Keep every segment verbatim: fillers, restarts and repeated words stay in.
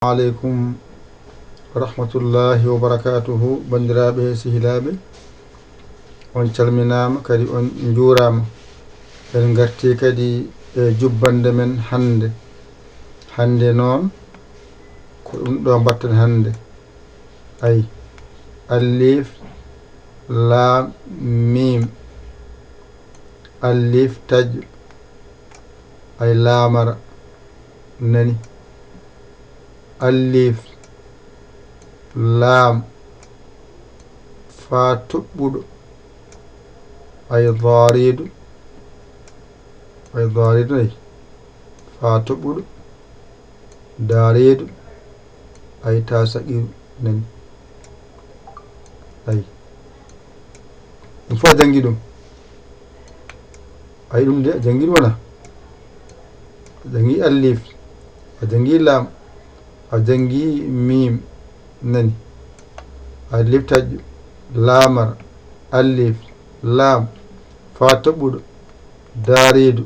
Aleykum wa rahmatullahi wa barakatuhu. Banndiraaɓe sehilaaɓe, on calminaama, kadi on njuuraama. En ngartii kadi e jubbannde men hannde. Hannde noon, ko ɗum ɗo mbatten hannde. Ay, alif, laam, miim. Alif, taƴ, ay, laamara, nani. Alif, laam, faa toɓɓuɗo, ay, daariidu, ay, daariidu, ay, faa toɓɓuɗo, daariidu, ay, taa saqiiru, nani. Ay, ɗum fof a janngi ɗum. Ay, ɗum de, a janngi ɗum wona? A janngi alif, a janngi laam, a janngi miim, nani. Alif taƴƴo, laamar, alif, laam, faa toɓɓuɗo, daariidu,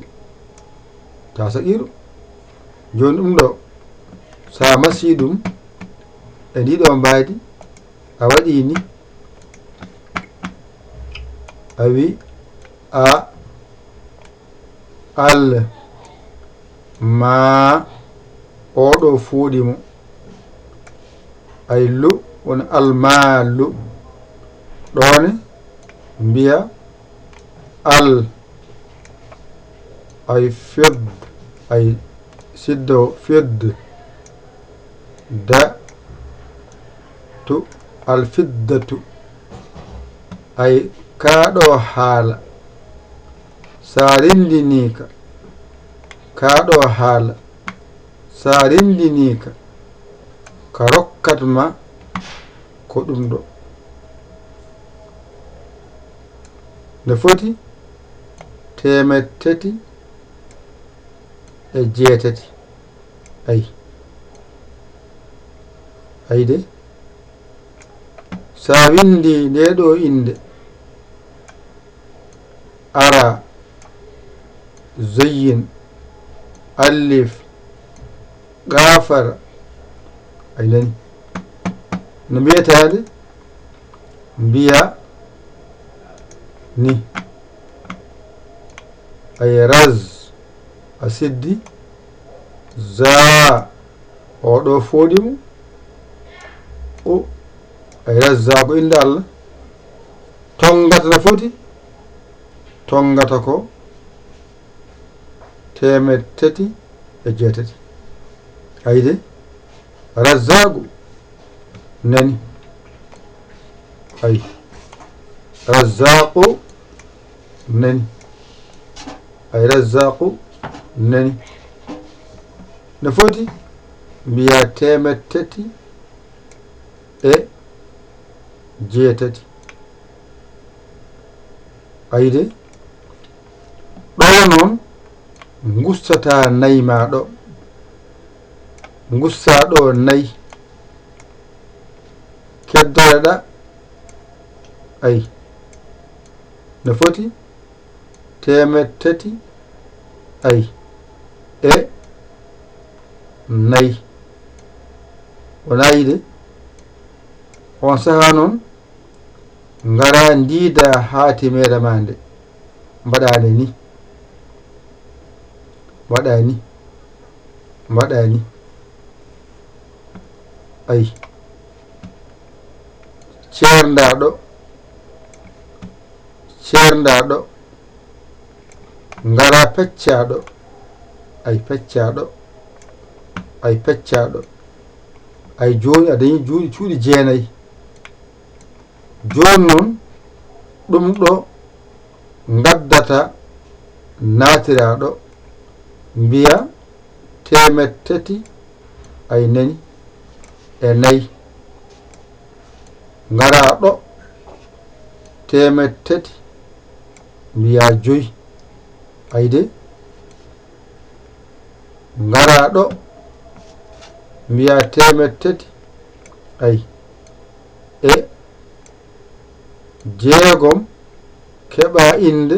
taa saqiiru. Jooni ɗum ɗo, so a masii ɗum e ndii ɗo mbaadi, a waɗi ni, a wi a, al, maa, oo ɗo fooɗi mo. Ay, lu, woni almaalu. Ɗoone mbiya al, ay, fid, ay, siddo, fid, da, tu, alfiddatu. Ay, kaa ɗo haala, so a renndinii ka, kaa ɗo haala, so a renndinii ka, ka rokkat ma ko ɗum ɗo. Ne foti teemeɗɗe tati e jeetati. Ay. Ay de. So a winndii ndee ɗo innde, ara, zayyin, alif, gaafara, ay nani. No mbiyetaade? Mbiya ni. Ay, raz, a siddi, za, oo ɗo fooɗi mo. O, ay, Razzaaku, innde Allah. Tonngata no foti? Tonngata ko teemeɗɗe tati e jeetati. Ay de, Razzaaku nani. Ay, Razzaaqu nani. Ay, Razzaaqu nani. No foti? Mbiya teemeɗɗe tati e jeetati. Ay de, ɗo noon, ngustataa nayi maa ɗo. Ngustaa ɗo nayi. Keddoreɗaa, ay, no foti? Teemeɗɗe tati, ay, e nayi. Wonaa yiɗde. On sahaa noon, ngaraa ndiidaa haatimeere maa nde. Mbaɗaa nde ni. Mbaɗaa ni. Mbaɗaa ni. Ay. Ceerndaa ɗo. Ceerndaa ɗo. Ngaraa peccaa ɗo. Ay, peccaa ɗo. Ay, peccaa ɗo. Ay, jooni a dañii juuɗe, cuuɗi jeenayi. Jooni noon, ɗum ɗo ngaddata naatiraa ɗo, mbiya teemeɗɗe tati, ay nani, e nayi. Ngaraa ɗo, teemeɗɗe tati, mbiya joyi. Ay de, ngaraa ɗo, mbiya teemeɗɗe tati, ay, e jeegom, keɓaa innde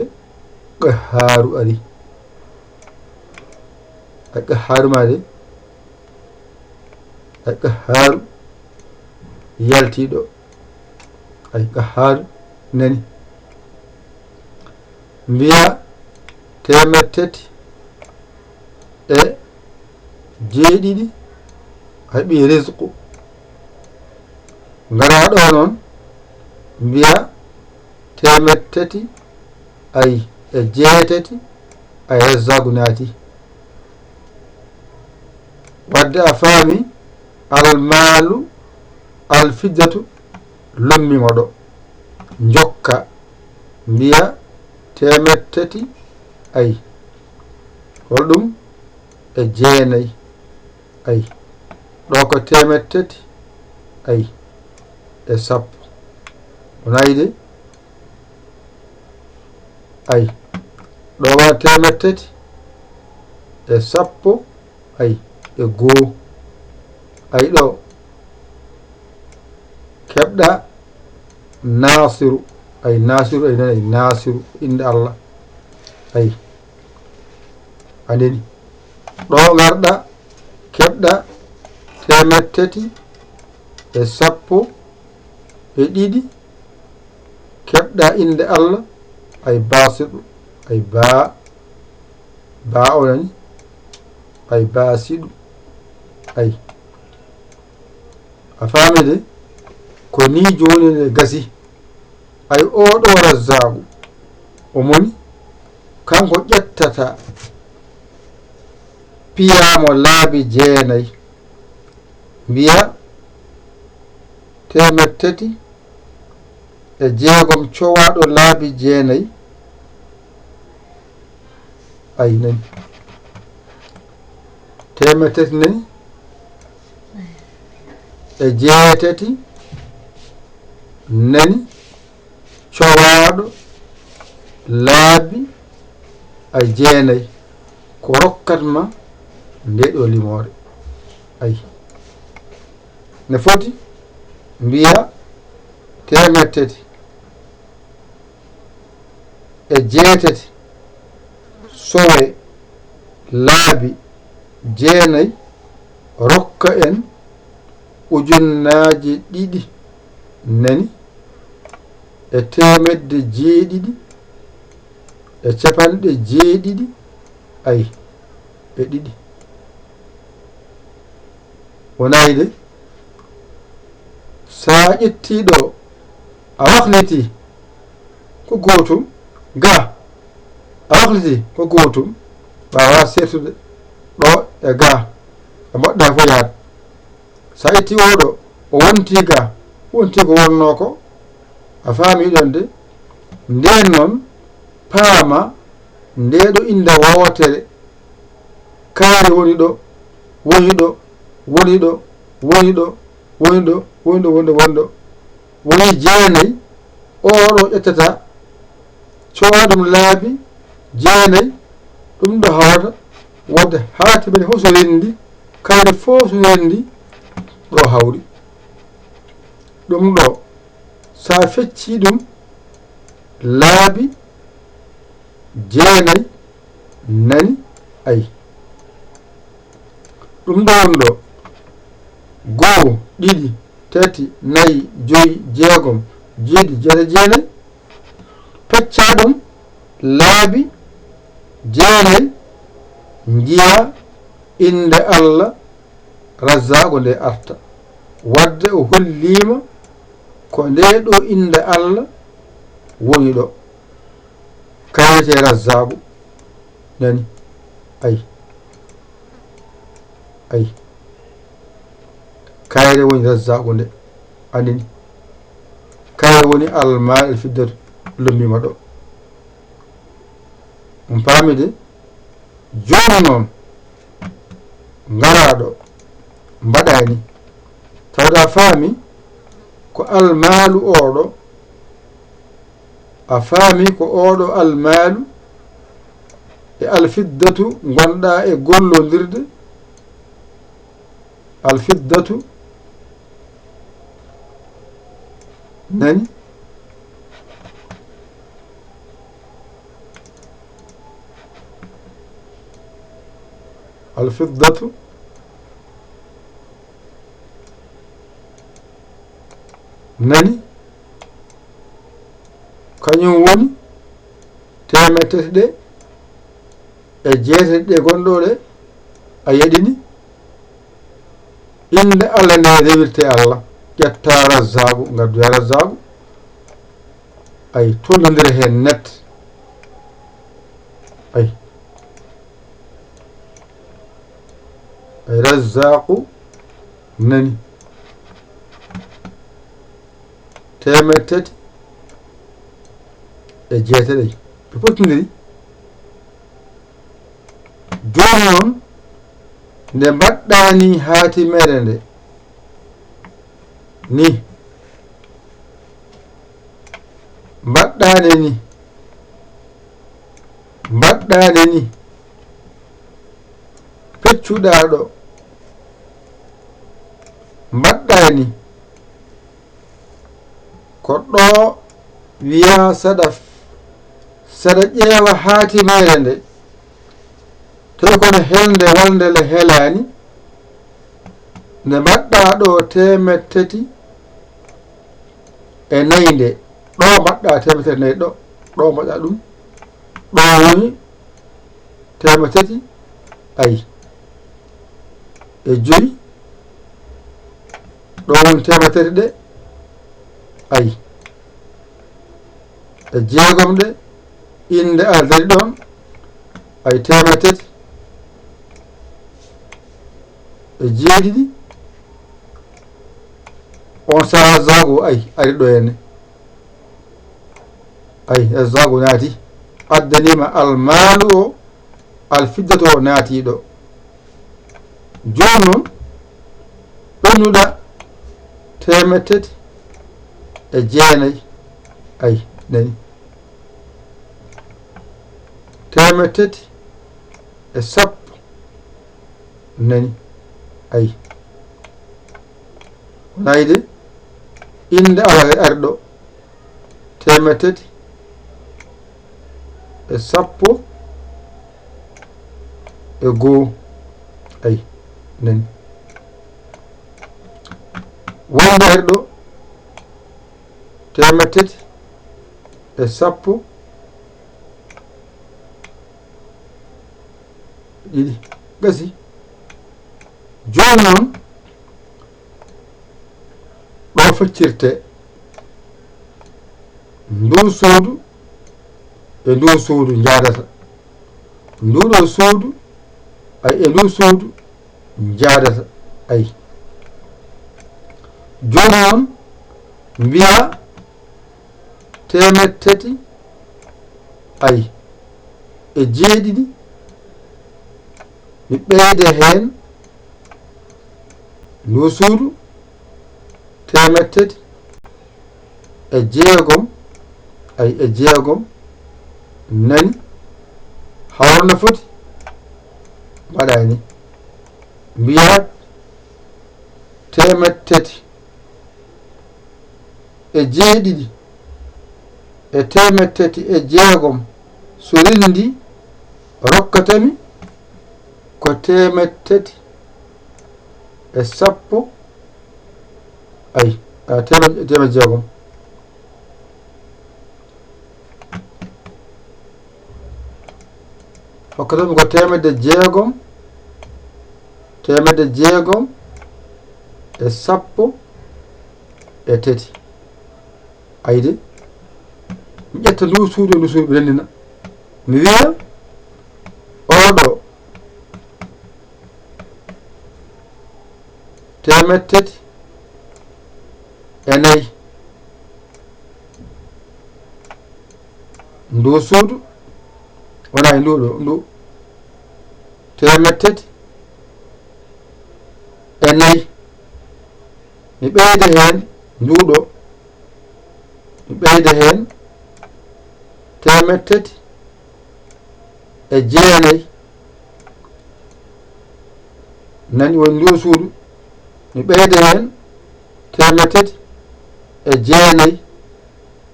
Qahhaaru ari. A Qahhaaru maa de, Ay Qahhaaru yaltiiɗo. Ay Qahhaaru nani. Mbiya teemeɗɗe tati e jeeɗiɗi a heɓi risqu. Ngara ɗo noon, mbiya teemeɗɗe tati, ay, e jeetati, ay, Razzaagu naati. Wadde a faami, almaalu, alfiddatu, lummi mo ɗo. Njokka, mbiya teemeɗɗe tati, ay, holɗum? E jeenay, ay, ɗo ko teemeɗɗe tati, ay, e sappo. Wonaa de? Ay, ɗo wa teemeɗɗe tati e sappo, ay, e goo. Ay, ɗo keɓɗa Naasiru, ay, Naasiru, ay, nani, ay, Naasiru, innde Allah. Ay, a nani. Ɗo ngarɗa, keɓɗa teemeɗɗe tati e sappo e ɗiɗi, keɓɗa innde Allah, ay, Baasiɗu, ay, Baa, Baa o nani, ay, Baasiɗu, ay. A faami de? Ko nii jooni nde gasi. Ay, oo ɗo Razzaagu, o moni, kanko ƴettata piyaamo laabi jeenay, mbiya teemeɗɗe tati e jeegom cowaaɗo laabi jeenay, ay, nani, teemeɗɗe tati nani e jeetati nani cowaaɗo laabi a jeenay, ko rokkat ma nde ɗo limoore. Ay, ne foti mbiya teemeɗɗe tati e jeetati sowe laabi jeenay, rokka en ujunnaaje ɗiɗi nani e teemedde jeeɗiɗi e capanɗe jeeɗiɗi, ay, e ɗiɗi. Wonay de, so a ƴettii ɗo, a wakliti ko gootum, ga, a wakliti ko gootum, ɓaawa seertude ɗo e ga, e moƴƴa fof yaade. So a ƴettii oɗo, o wontii ga, wontii ko wonnoo ko, a faamii ɗoon de. Ndeen noon, paama ndee ɗo innde wootere, kayre woni ɗo, woni ɗo, woni ɗo, woni ɗo, woni ɗo, woni ɗo, woni ɗo, woni ɗo, woni ɗo. Woni jeenay, oo ɗo ƴettata, cowa ɗum laabi jeenay, ɗum ɗo hawrata waɗde haa tibere fof so renndi, kayre fof so renndi, ɗo hawri. Ɗum ɗo, so a feccii ɗum, laabi jeenay nani, ay. Ɗum ɗo woni ɗo, goo, ɗiɗi, tati, nayi, joyi, jeegom, jeeɗiɗi, jeetati, jeenay. Peccaa ɗum laabi jeenay, njiyaa innde Allah Razzaaqu nde arta. Waɗde o holliima ko ndee ɗo innde Allah woni ɗo. Kayre Razzaaqu. Nani? Ay. Ay. Kayre woni Razzaaqu nde. A nani? Kayre woni almaal el fiddatu lommiima ɗo. On paami de? Jooni noon, ngaraaɗo, mbaɗaani. Tawde a faami ko almaalu oɗo, a faami ko oɗo almaalu e alfiddatu ngonɗaa e gollondirde, alfiddatu, nani? Alfiddatu Nani? Kañum woni teemeɗɗe tati ɗe e jeetati ɗe gonɗo ɗe. A yeɗini? Innde Allah nde rewirte Allah. Ƴetta Razzaqu, ngaddoya Razzaqu. Ay, tollondire heen net. Ay. Ay, Razzaqu nani. Teemeɗɗe tati e jeetati. Ɓe pottindiri. Jooni noon, nde mbaɗɗaa ni haatimere nde, ni mbaɗɗaa nde ni, mbaɗɗaa nde ni, peccuɗaa ɗo, mbaɗɗaa ni. Ko ɗo wiyaa saɗa, saɗa ƴeewa haatimere nde, tawi kono helde walnde le helaani, nde mbaɗɗaa ɗo teemeɗɗe tati e nayi nde, ɗo mbaɗɗaa teemeɗɗe tati e nayi ɗo, ɗo mbaɗɗaa ɗum, ɗo woni teemeɗɗe tati, ay, e joyi, ɗo woni teemeɗɗe tati ɗe, ay, e jeegom ɗe, innde Allah darii ɗoon, ay, teemeɗɗe tati e jeeɗiɗi, on sahaa Razzaqu, ay, ari ɗo henne. Ay, Razzaqu naati. Addaniima almaalu o, alfiddatu o naati ɗo. Jooni noon, ɓennuɗa teemeɗɗe tati e jeenayi. Ay, nani. Teemeɗɗe tati e sappo. Nani. Ay. Wonaa de, innde Allah ari ɗo. Teemeɗɗe tati e sappo e goo. Ay, nani. Wonde ari ɗo, teemeɗɗe tati e sappo ɗiɗi. Gasi. Jooni noon, ɗo feccirte nduu suudu e nduu suudu njaadata. Nduu ɗo suudu, ay, e nduu suudu njaadata, ay. Jooni noon, mbiyaa teemeɗɗe tati, ay, e jeeɗiɗi, mi ɓeyda heen nduu suudu, teemeɗɗe tati e jeegom, ay, e jeegom, nani, hawra no foti, mbaɗaani, mbiyaa teemeɗɗe tati e jeeɗiɗi e teemeɗɗe tati e jeegom, so renndii, rokkata mi ko teemeɗɗe tati e sappo, ay, a, teemeɗɗe, teemeɗɗe jeegom. Hokkata mi ko teemedde jeegom, teemedde jeegom e sappo e tati. Ayde, mi ƴetta ndu suudu e ndu suudu, mi renndina. Mi wiya, oɗo, teemedde tati e nayi. Ndu suudu, wonaa e ndu ɗo, ndu. Teemedde tati e nayi. Mi ɓeyda heen ndu ɗo. Mi ɓeyda heen teemedde tati e jeenayi. Nani, woni ndu suudu. Mi ɓeyda heen teemedde tati e jeenayi.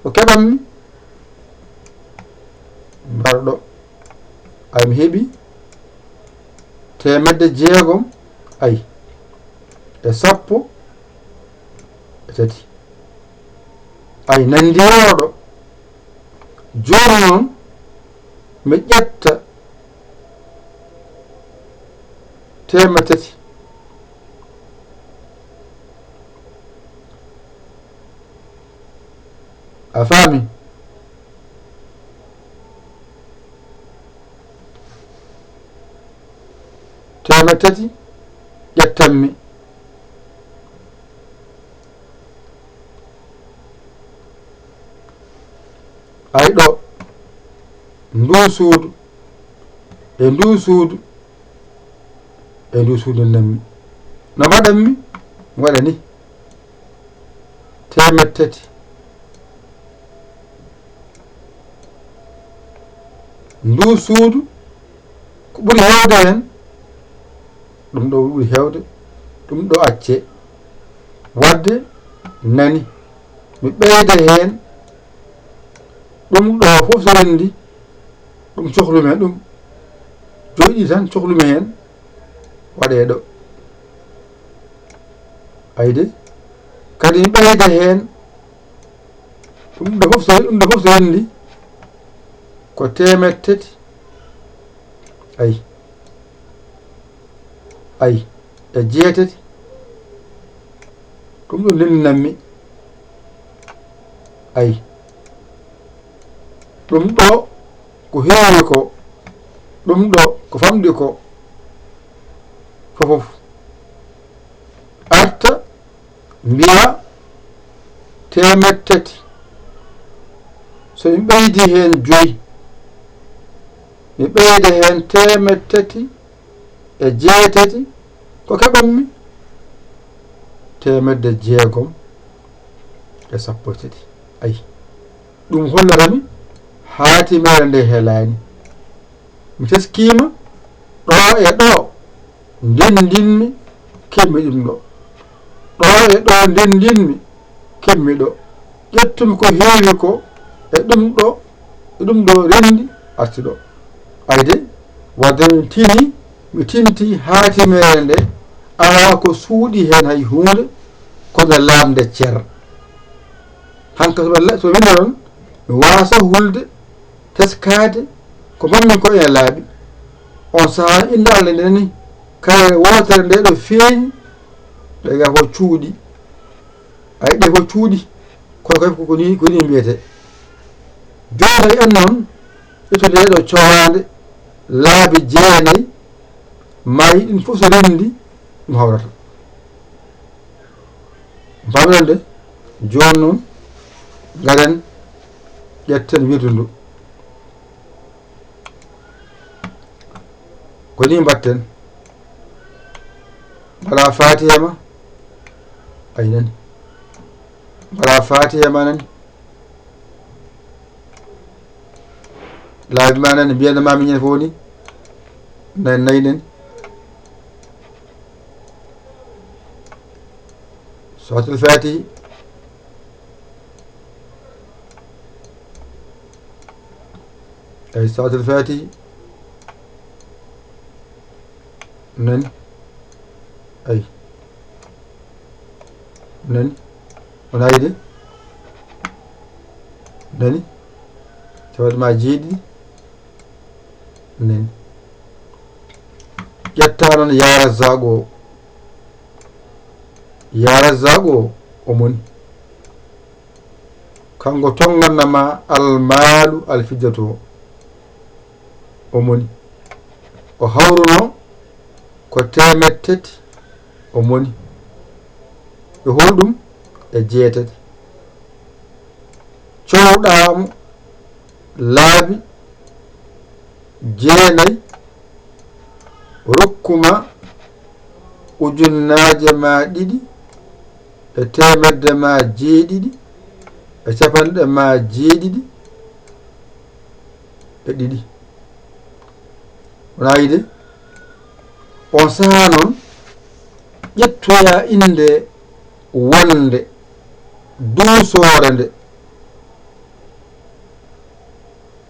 Ko keɓanmi? Mbar ɗo. Ay, mi heɓi teemedde jeegom, ay, e sappo e tati. Ay, nanndi oɗo. Jooni noon, mi ƴetta teemedde tati. A faami? Teemedde tati ƴettanmi. Ay ɗo, nduu suudu, e nduu suudu, e nduu suudu nanmi. No mbaɗanmi? Mi waɗa ni. Teemedde tati. Nduu suudu, ko ɓuri heewde heen, ɗum ɗo ɓuri heewde, ɗum ɗo accee. Waɗde nani, mi ɓeyda heen, ɗum ɗo fof so renndi, ɗum cohlumi heen, ɗum joyi ɗi tan cohlumi heen, waɗee ɗo. Ayde, kadi mi ɓeyda heen, ɗum ɗo fof so, ɗum ɗo fof so renndi, ko teemedde tati. Ay. Ay, e jeetati. Ɗum ɗo ndennanmi. Ay. Ɗum ɗo ko heewi ko. Ɗum ɗo ko famɗi ko. Fofof. Arta, mbiya, teemedde tati. So mi ɓeydi heen joyi, mi ɓeyda heen teemedde tati e jeetati, ko keɓanmi? Teemedde jeegom e sappo e tati. Ay, ɗum hollatami haatimeere nde helaani. Mi teskiima ɗo e ɗo ndenndinmi, keɓmi ɗum ɗo. Ɗo e ɗo ndenndinmi, keɓmi ɗo. Ƴettumi ko heewi ko e ɗum ɗo, e ɗum ɗo renndi arti ɗo. Ayde, wadde mi tini, mi tinti haatimeere nde, alaa ko suuɗi heen hay huunde, kono laaɓnde cer. Hanka so ɓe la-, so winnde ɗon, mi waasa hulde, teskaade ko mbaɗmi ko ene laaɓi. On sahaa innde Allah nde ni, kayre wootere nde ɗo feeñi, ɗe ga ko cuuɗi. Ay, ɗe ko cuuɗi, kono kadi ko ni, ko ni mbiyetee. Jooni en noon, ito nde ɗo cowaande laabi jeenayi, maayi ɗin fof so renndi, ɗum hawrata. Mbamɗon de, jooni noon, ngaren, ƴetten wirdu ndu. Ko ni mbaɗten. Mbaɗa faatiha ma. Ay nani. Mbaɗa faatiha ma nani. Laabi ma nani, mbiyana ma miñen fof ni. Nani, nayi nani. Suratul Faatihi. Ay, Suratul Faatihi. Nani? Ay. Nani? Wona yiɗi? Nani? Tawat ma jeeɗiɗi? Nani? Ƴetta noon yaa Razzaaqu o. Yaa Razzaaqu o, o moni. Kanko tonnganna ma almaalu alfijjatu o. O moni. O hawruno ko teemeɗɗe tati o moni. E holɗum? E jeetati. Cowɗaa mo laabi jeenayi, rokku ma ujunnaaje ma ɗiɗi e teemedde ma jeeɗiɗi e capanɗe ma jeeɗiɗi e ɗiɗi. Wona yiide? On sahaa noon, ƴettoya innde wonnde duusoore nde,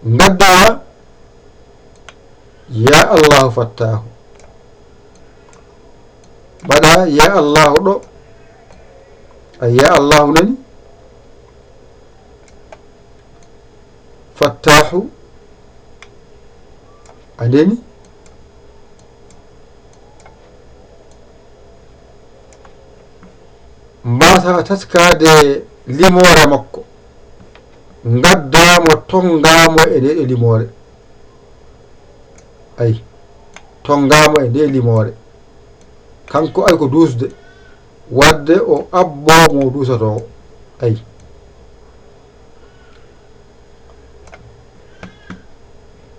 ngaddoya Yaa Allaahu Fattaahu. Mbaɗa Yaa Allaahu ɗo. A Yaa Allaahu nani? Fattaahu, a nani? Mbaasaa taskaade limoore makko. Ngaddaa mo, tonngaa mo e nde ɗo limoore. Ay, tonngaa mo e nde limoore. Kanko ay ko duusde. Waɗde o abboo mo duusotoo. Ay.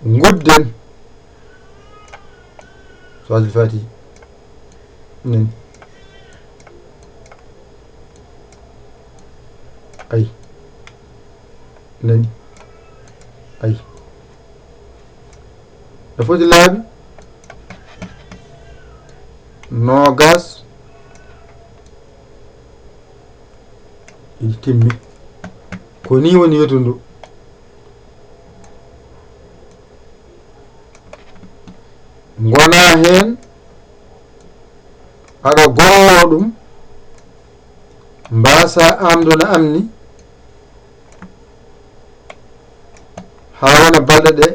Ngudden. Salaatul Faatihi. Nani. Ay. Nani. Ay. No foti laabi noogas. Ɗi timmi. Ko nii woni wetu ndu. Ngonaa heen aɗa golloo ɗum, mbaasaa aamdude am ni, haa wona balɗe ɗe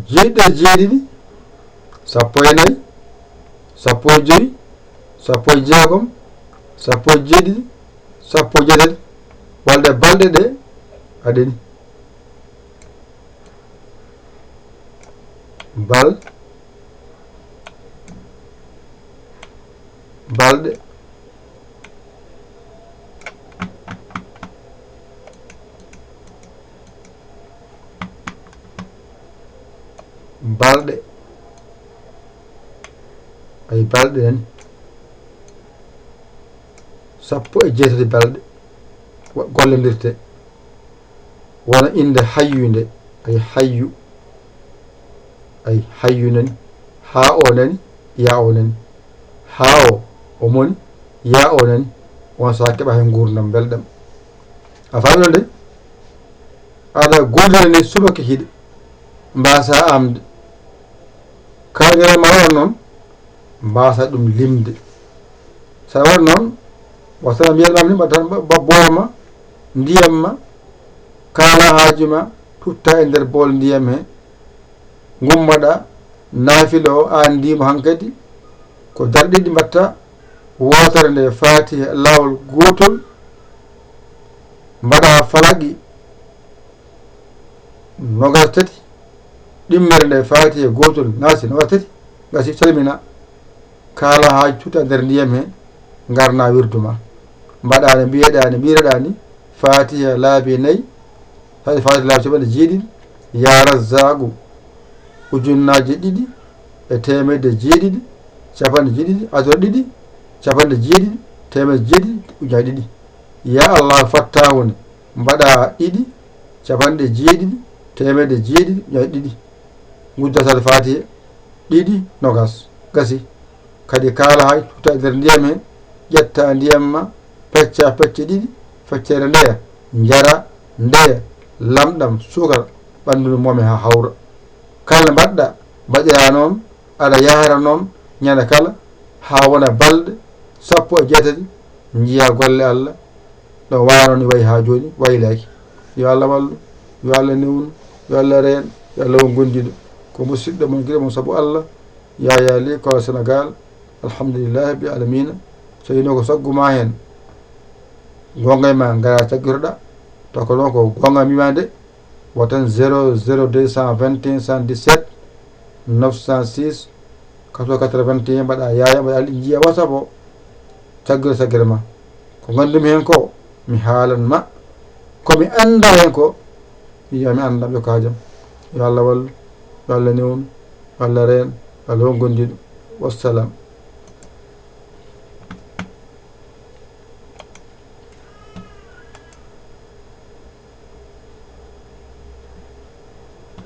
jeeɗiɗi, jeeɗiɗi, sappo e nayi, sappo e joy, sappo e jeegom, sappo e jeeɗiɗi, sappo e jeetati, walla ɗe balɗe ɗe aɗa ni. Bal-, balɗe. Balɗe. Ay, balɗe nani. Sappo e jeetati balɗe wa-, gollondirte. Wona innde hayyu nde. Ay, hayyu. Ay, hayyu nani. Haa o nani, yaa o nani. Haa o, o moni, yaa o nani. On saaha keɓa heen nguurndam mbelɗam. A faami noon de? Aɗa gollira ni subaka hiɗe. Mbaasaa aamde. Kaanira ma waɗa noon, mbaasaa ɗum limde. So a waɗa noon, wata mbiyen ɗam ni, mbaɗa tan ba-, ba-, booma, ndiyam ma, kaala haaju ma, tutta e nder bool ndiyam he. Ngummaɗa, naafila o, aan ndiimo hankadi, ko darɗe ɗiɗi mbaɗta, wootere nde Faatiha laawol gootol, mbaɗa falaqi noogas tati, ɗimmere nde Faatiha gootol, Naasi noogas tati, gasi salmina, kaala haaju tutta nder ndiyam he, ngarna wirdu ma. Mbaɗa no mbiyeɗaa ni, mbiyeɗaa ni, Faatiha laabi nayi, Faatiha laabi capanɗe jeeɗiɗi, Yaa Razzaaqu ujunnaaje ɗiɗi e teemedde jeeɗiɗi, capanɗe jeeɗiɗi, Adoro ɗiɗi, capanɗe jeeɗiɗi, teemedde jeeɗiɗi, ujunnaaje ɗiɗi. Yaa Allah Fattaahu ne, mbaɗa ɗiɗi, capanɗe jeeɗiɗi, teemedde jeeɗiɗi, ujunnaaje ɗiɗi. Ngudda Salaatul Faatiha ɗiɗi, noogas. Gasi. Kadi kaala haaju tutta e nder ndiyam he, ƴetta ndiyam ma, pecca pecce ɗiɗi, feccere ndeya, njara, ndeya, lamɗam, suukara, ɓanndu ndu moome haa hawra. Kala mbaɗɗa, mbaɗira noon, aɗa yahra noon, ñande kala, haa wona balɗe sappo e jeetati, njiya golle Allah, no waano ni wayi haa jooni, waylaaki. Yo Allah wallu, yo Allah newnu, yo Allah reen, yo Allah won gondiiɗo. Ko musiɗɗo mon, giɗo mon sabu Allah, Yaya Ly, Kola Sénégal, alhamdulillahi rabbil alamina. So yino ko saggu ma heen, goonga e ma, ngara caggiroɗa, taw ko noon ko goonga mbima de, watan zéro zéro deux cent vingt et un cent dix-sept neuf cent six quatre-vingts quatre-vingt-un, mbaɗa Yaya, mbaɗa Ly, njiya WhatsApp o, caggere caggere ma. Ko ngandumi heen ko, mi haalan ma. Ko mi annda heen ko, yo mi annda ɓe ko hajam. Yo Allah wallu, yo Allah newnu, yo Allah reen, yo Allah won gondiiɗo. Wassalam.